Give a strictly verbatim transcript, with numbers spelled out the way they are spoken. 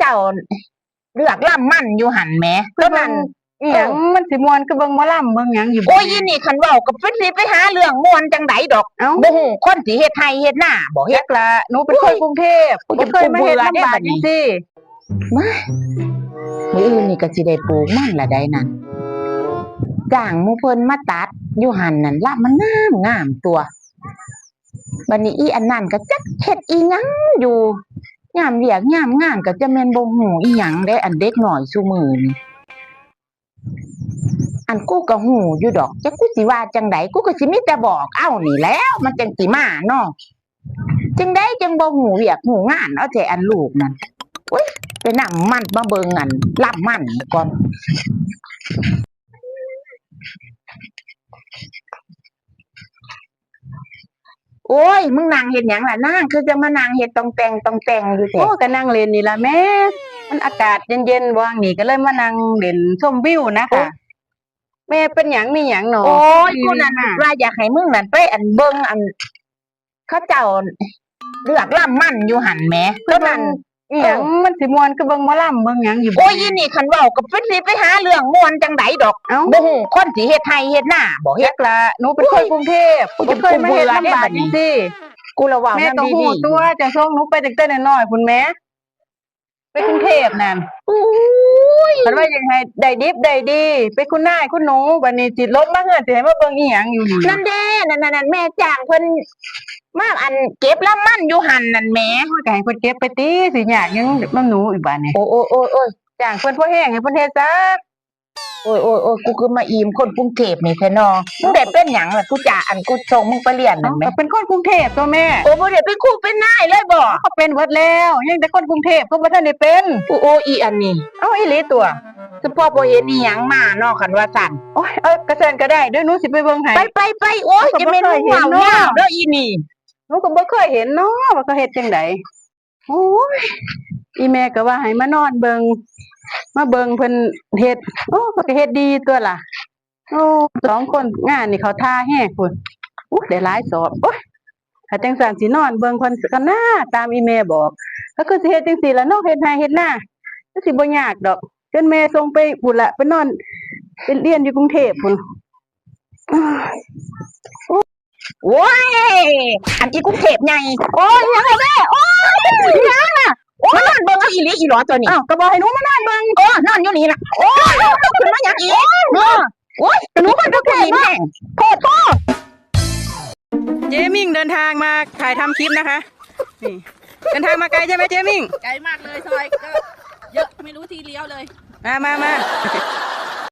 เจ้าเลือกลำมันอยู่หั่นแหม ตอนนั้น อีหยัง เออ มันสิม่วนคือเบิ่งหมอลำเบิ่งหยังอยู่ โอ้ย อีนี่คันเว้าก็เป็นสิไปหาเรื่องม่วนจังใดดอก เอ้า บ่ฮู้คนสิเฮ็ดไร่เฮ็ดนาบ่ เฮ็ด จักละ หนูเป็นคนกรุงเทพฯ บ่เคยมาเฮ็ดลำบากจังซี่ มา มื้ออื่นนี่ก็สิได้ปลูกมันละได้นั่น จ้างหมู่เพิ่นมาตัดอยู่หั่นนั่น ลำมันงามงามตัว บัดนี้อีอันนั้นก็จักเฮ็ดอีหยังอยู่ ยามเวียกยามงานก็จะแม่นบ่ฮู้อีหยังเด้ อันเด็กน้อยซุมื้อนี้ อันกูก็ฮู้อยู่ดอก จักกูสิว่าจังใด กูก็สิมีแต่บอกเอานี่แหล้ว มันจังสิมาเนาะ จังใดจังบ่ฮู้เวียกฮู้งาน เอาแต่อันลูกนั่น อุ๊ย ไปนำมันมาเบิ่งอันลำมันก่อน โอ้ย มึงนั่งเฮ็ดหยังล่ะนาง คือจะมานั่งเฮ็ดตองแต่งตองแต่งอยู่แท้ โอ้ ก็นั่งเล่นนี่ล่ะแม่ มันอากาศเย็นๆ ว่างนี่ก็เลยมานั่งเล่นชมวิวนะคะ โอ้ แม่เป็นหยังมีหยังหนอ โอ้ย กูนั่นว่าอยากให้มึงนั่นไปอันเบิ่งอัน เขาเจ้าเลือกลำมันอยู่หั่นแหม ตอนนั้น อีหยัง เออ มันสิม่วนคือเบิ่งหมอลำเบิ่งหยังอยู่ โอ้ย อีนี่คันเว้าก็เป็นสิไปหาเรื่องม่วนจังใดดอก เอ้า บ่ฮู้คนสิเฮ็ดไร่เฮ็ดนาบ่ เฮ็ด จักละ หนูเป็นคนกรุงเทพฯ บ่เคยมาเฮ็ดลำบากจังซี่ กูละเว้า แม่ก็ฮู้ตัว เจ้าส่งหนูไปตั้งแต่น้อยๆ พุ้นแหม ไปกรุงเทพฯนั่น โอ้ย คันว่าอยากให้ได้ดิบได้ดี ไปคุณนายคุณหนู บัดนี้สิลบมาเฮือนสิให้มาเบิ่งอีหยังอยู่นี่ นั่นเด้ นั่นๆๆ แม่จ้างเพิ่นมาอันเก็บลำมันอยู่หั่นนั่นแหม โอ้ย ก็ให้เพิ่นเก็บไปติ สิยากหยังนำหนูอีกบาดนี้ โอ้ยๆๆๆ จ้างเพิ่นพอแฮงให้เพิ่นเฮ็ดซะ โอ้ยๆๆ กูคือมาอิ่มคนกรุงเทพฯนี่แท้นอ มึงได้เป็นหยังล่ะ กูจ้างอันกูส่งมึงไปเรียนนั่นแหม เอ้า ก็เป็นคนกรุงเทพฯตั๊วแม่ โอ้ บ่ได้เป็นครูเป็นนายเลยบ่ ก็เป็นเบิดแล้ว ยังแต่คนกรุงเทพฯ ก็บ่ทันได้เป็น โอ้ อีอันนี้ เอ้า อีหลีตั๊ว เฉพาะบ่เห็นอีหยังมาเนาะ คันว่าซั่น โอ้ย เออ กะซั่นก็ได้ เดี๋ยวหนูสิไปเบิ่งให้ ไปๆๆ โอ้ย ก็บ่เคยเห็นเนาะ จะแม่นมึงเว้ายาวเด้ออีนี่ หนูก็บ่เคยเห็นเนาะ ว่าเขาเฮ็ดจังใด โอ้ย อีแม่ก็ว่าให้มานอนเบิ่ง มาเบิ่งเพิ่นเฮ็ด โอ้ เพิ่นก็เฮ็ดดีตั๊วล่ะ โอ้ สองคนงานนี่เขาท่าแฮงพุ้น อุ๊ย ได้หลายสอบ โอ้ย ถ้าจังซั่นสินอนเบิ่งเพิ่นก่อนนา ตามอีแม่บอก ก็คือสิเฮ็ดจังซี่ล่ะเนาะ เฮ็ดไร่เฮ็ดนา ก็สิบ่ยากดอก จนแม่ส่งไปพุ้นละ ไปนอน ไปเรียนอยู่กรุงเทพฯพุ้น โอ้ย อันอีกรุงเทพฯใหญ่ โอ้ย อีหยังล่ะแม่ โอ้ย อีหยังน่ะ โอ้ย นอนเบิ่งเอาอีหลีอีหลอตั๊วนี้ อ้าว ก็บอกให้หนูมานอนเบิ่ง โอ้ นอนอยู่นี่ล่ะ โอ้ย ขึ้นมาหยังอีก เออ โอ้ย หนูคนกรุงเทพฯเนาะ โพดโพ เจมิ่งเดินทางมาถ่ายทำคลิปนะคะ นี่ เดินทางมาไกลใช่ไหมเจมิ่ง ไกลมากเลย ซอยก็เยอะ ไม่รู้ที่เลี้ยวเลย มามามา